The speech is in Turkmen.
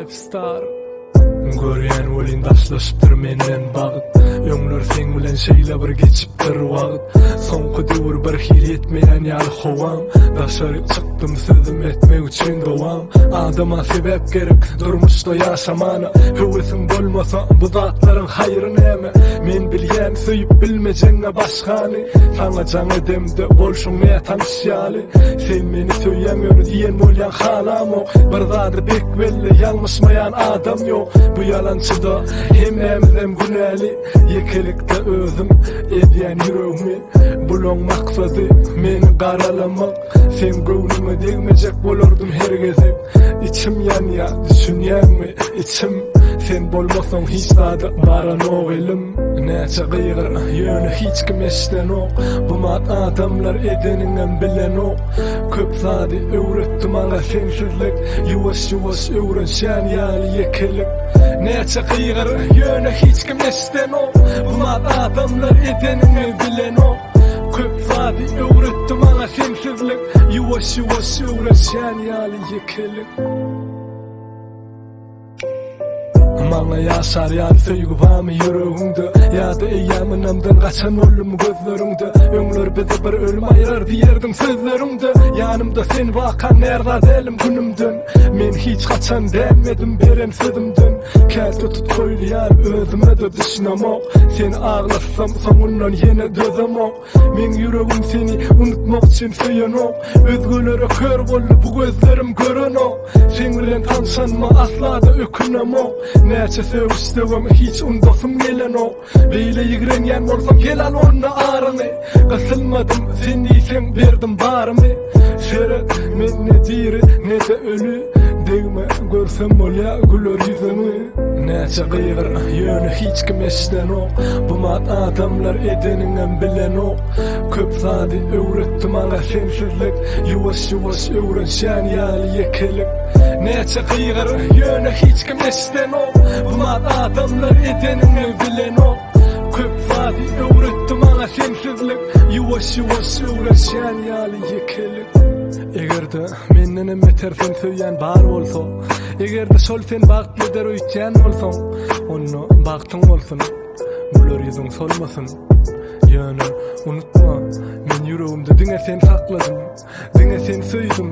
Five Star. Görýän welin daşlaşypdyr menden bagt Öňler seň bilen şeýle bir geçipdir wagt Soňky döwür bir hili ýetmeýän ýaly howam Daşary çykdym sözüm etmek üçin dowam Adama sebäp gerek durmuşda ýaşamana Höwesiň bolmasa bu zatlaryň haýry näme Men bilýän söýüp bilmejeňňe başgany Saňa jaň edemde bolşuň nätanyş ýaly Sen meni söýýäň ýöne diýen bolýaň halamok Bir zady bek belli ýalňyşmaýan adam ýok Bu ýalançyda hemmämizem günäli Ýekelikde özüm ezýän ýüregimi Bulaň maksady meni garalamak Seň göwnüňe degmejek bolardym her gezek Içim ýanýa düşünýäňmi içim Sen bolmasaň hiç zada baranok elim Näçe gygyr ýöne hiç kim eşdenok Bu mat adamlar edeniňem bilenok Köp zady öwretdi maňa sensizlik Ýuwaş ýuwaş öwrenşýän ýaly ýekelik Näçe gygyr ýöne hiç kim eşdenok Bu mat adamlar edeniňi bilenok Köp zady öwretdi maňa sensizlik Ýuwaş ýuwaş öwrenşýän ýaly ýekelik. Maňa ýaşar ýaly söýgi barmy ýüregiňde Ýa-da eýýäm ynamdan gaçan boldumy gözleriňde Öňler bizi bir ölüm aýyrar diýerdiň sözleriňde Ýanymda sen barkaň närza dälim günümden Men hiç haçan dänmedim beren sözümden Käte tutgoýulýar özüme-de düşünemok Seni aglatsam soňundan ýene dözemok Meň ýüregim seni unutmak üçin söýenok Özgelere kör boldy bu gözlerim görenok Seň bilen tanşanyma asla-da ökünemok Näçe sögüşsegem hiç undasym gelenok Beýle ýigrenýän bolsaň gel al onda aryňy Gysylmadym sen diýseň berdim barymy Seret men ne diri ne-de öli Degme görsem bolýa güler ýüzüňi Näçe gygyr ýöne hiç kim eşdenok Bu mat adamlar edeniňem bilenok Köp zady öwretdi maňa sensizlik Ýuwaş ýuwaş öwrenşýän ýaly ýekelik Näçe gygyr ýöne hiç kim eşdenok Bu mat adamlar edeniňi bilenok Köp zady öwretdi maňa sensizlik Ýuwaş ýuwaş öwrenşýän ýaly ýekelik Eger-de mendenem beter seni söýýän bar bolsa Eger-de şol seni bagtly eder öýtýän bolsaň Onda bagtyň bolsun Güler ýüzüň solmasyn Ýöne unutma Men ýüregimde diňe seni sakladym Diňe seni söýdüm.